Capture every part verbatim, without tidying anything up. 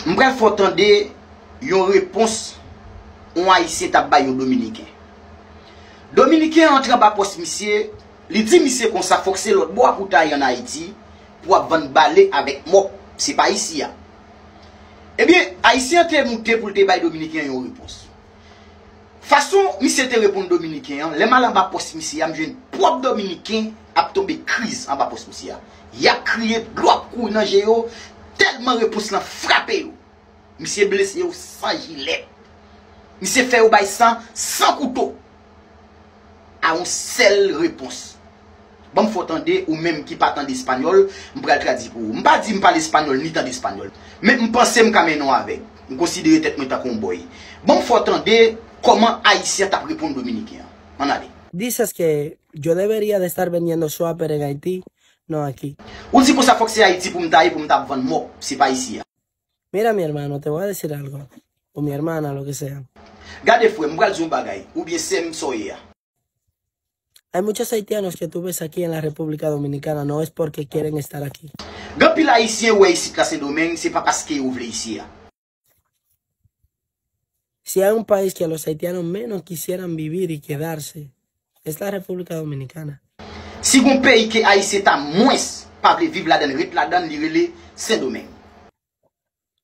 M pral fè w tande yon repons yon Ayisyen t ap bay yon Dominiken. Dominiken an antre anba pòs misye, li di misye konsa fòk se lòt bò a pou w ta ye ann Ayiti pou w ap vann bale avèk mòp, se pa isi a. Ebyen, Ayisyen an te moute pou l te bay Dominiken an yon repons. Fason misye te reponn Dominiken an, lè m al anba pòs misye a, m jwenn pwòp Dominiken ap tonbe kriz anba pòs misye a. Y ap kriye, dlo ap kouri nan je yo, tèlman repons lan frape yo. Misye blese yo san jilèt. Misye fè yo bay san, san kouto. A yon sèl repons. Ban m fè w tande, ou menm ki pa tande espanyòl, m pral tradui pou ou. M pa di m pale espanyòl ni tande espanyòl. Men m panse m ka mennen w avèg. M konsidere tèt mwen tankou yon bòy. Ban m fè w tande kòman Ayisyen t ap reponn Dominiken an. Ann ale. Dices que yo debería de estar vendiendo suaper en Haití, no aquí. Ou di konsa fòk se Ayiti pou m ta ye pou m ta ap vann mòp, se pa isi a. Mira, mi hermano, te voy a decir algo. O mi hermana, lo que sea. Gade frè m, m pral di w yon bagay, oubyen sè m, sa w ye a. Hay muchos haitianos que tú ves aquí en la República Dominicana, no es porque quieren estar aquí. Gen anpil Ayisyen ou wè isit la Sendomeng, se pa paske yo vle isi a. Si hay un país que los haitianos menos quisieran vivir y quedarse, es la República Dominicana. Si gon peyi ke Ayisyen ta mwens pa vle viv ladann, ret ladann, li rele Sendomeng.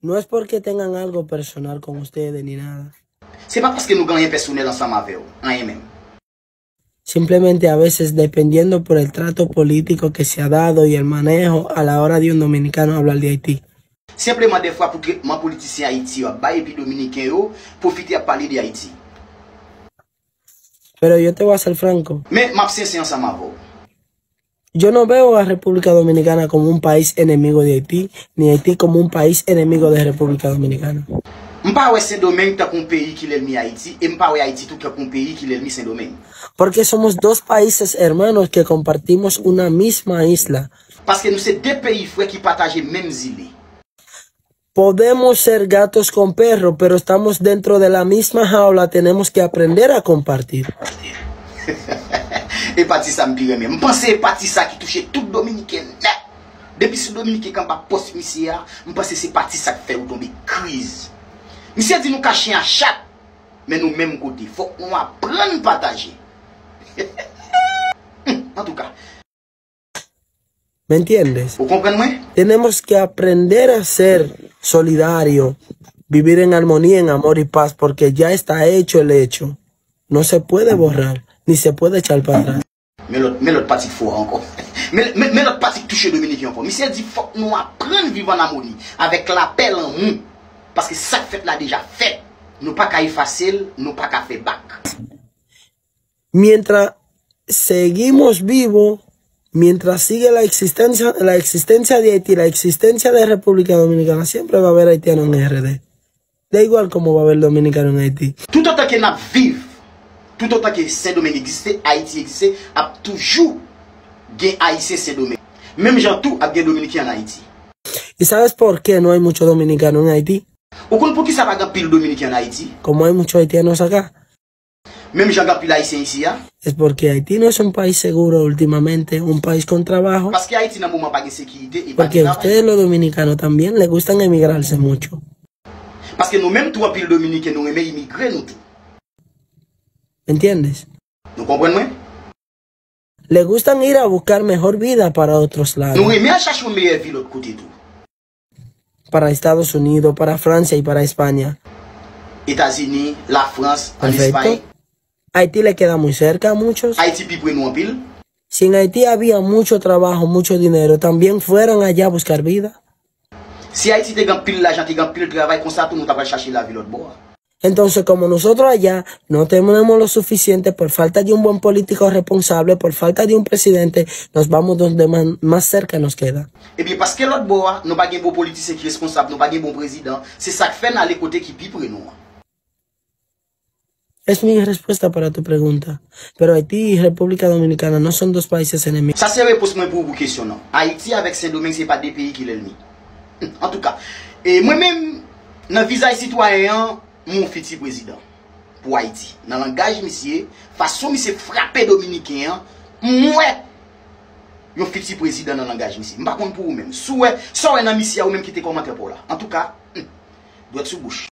No es porque tengan algo personal con ustedes ni nada. Se pa paske nou gen anyen pèsonèl ansanm avè w, anyen menm. Simplemente a veces, dependiendo por el trato político que se ha dado y el manejo a la hora de un dominicano hablar de Haití. Senpleman dèfwa pou tretman politisyen Ayiti yo ap bay epi Dominiken yo pwofite ap pale de Ayiti. Pero yo te voy a ser franco. Men m ap sensè ansanm avè w. Yo no veo a República Dominicana como un país enemigo de Haití, ni Haití como un país enemigo de República Dominicana. M pa wè Sendomeng tankou yon peyi ki lènmi Ayiti, e m pa wè Ayiti tou tankou yon peyi ki lènmi Sendomeng. Porque somos dos países hermanos que compartimos una misma isla. Paske nou se de peyi frè ki pataje menm zile. Podemos ser gatos con perro, pero estamos dentro de la misma jaula, tenemos que aprender a compartir. E pati sa m pi renmen. M panse e pati sa ki touche tout Dominiken nèt. Depi sou Dominiken k anba pòs misye a, m panse se pati sa k fè yo tonbe kriz. Misye di nou ka chen a chat, men nou menm kote. Fòk nou aprann pataje. Antouka. ¿Me entiendes? Ou konprann mwen? Tenemos que aprender a ser solidario, vivir en armonía, en amor y paz, porque ya está hecho el hecho. No se puede borrar, ni se puede echar para atrás. Men lòt, men lòt pati k fò ankò. Men, men, men lòt pati k touche Dominiken ankò. Misye di fòk nou aprann viv an amoni, avèk lapè, lanmou. Paske sa k fèt la deja fèt. Nou pa ka efase l, nou pa ka fè bak. Mientras seguimos vivos, mientras sigue la existencia, la existencia de Haití, la existencia de República Dominicana, siempre va a haber haitiano en R D. Da igual cómo va a haber dominicano en Haití. Toutotan ke n ap viv, toutotan ke Sendomeng egziste, Ayiti egziste, ap toujou gen Ayisyen Sendomeng. Menm jan tou ap gen Dominiken ann Ayiti. ¿Y sabes por qué no hay mucho dominicano en Haití? Ou konn poukisa pa gen anpil Dominiken ann Ayiti? Como hay muchos haitianos acá. Menm jan gen anpil Ayisyen isi a. Es porque Haití no es un país seguro últimamente, un país con trabajo. Paske Ayiti nan moman pa gen sekirite e pa gen travay. Porque ustedes los dominicanos también les gustan emigrarse mucho. Paske nou menm tou anpil Dominiken nou renmen imigre nou tou. ¿Me entiendes? Nou konprann mwen? Le gustan ir a buscar mejor vida para otros lados. Nou renmen al chache yon meyè vi lòt kote tou. Para Estados Unidos, para Francia y para España. Etazini, Lafrans, ann Espay. Perfecto. Haití le queda muy cerca a muchos. Ayiti pi pre nou anpil. Si en Haití había mucho trabajo, mucho dinero, también fueran allá a buscar vida. Si Ayiti te gen anpil lajan, te gen anpil travay, konsa tou nou ta pral chache lavi lòt bò a. Entonces, como nosotros allá no tenemos lo suficiente por falta de un buen político responsable, por falta de un presidente, nos vamos donde más, más cerca nos queda. Ebyen, paske lòt bò a, nou pa gen bon politisyen ki responsab, nou pa gen bon prezidan, se sa k fè n ale kote ki pi pre nou an. Es mi respuesta para tu pregunta. Pero Haití y República Dominicana no son dos países enemigos. Sa se repons mwen pou ou pou kesyon nan. Ayiti avèk Sendomeng se pa de peyi ki lènmi. Antouka, e mwen menm, nan vizaj sitwayen an, m yon fiti prezidan pou Ayiti. Nan langaj misye, fason misye frape Dominiken an, m wè yon fiti prezidan nan langaj misye. M pa konn pou ou menm. Si w wè, sa w wè nan misye a, ou menm kite kòmantè pa w la. Antouka, hmm. Dwèt sou bouch.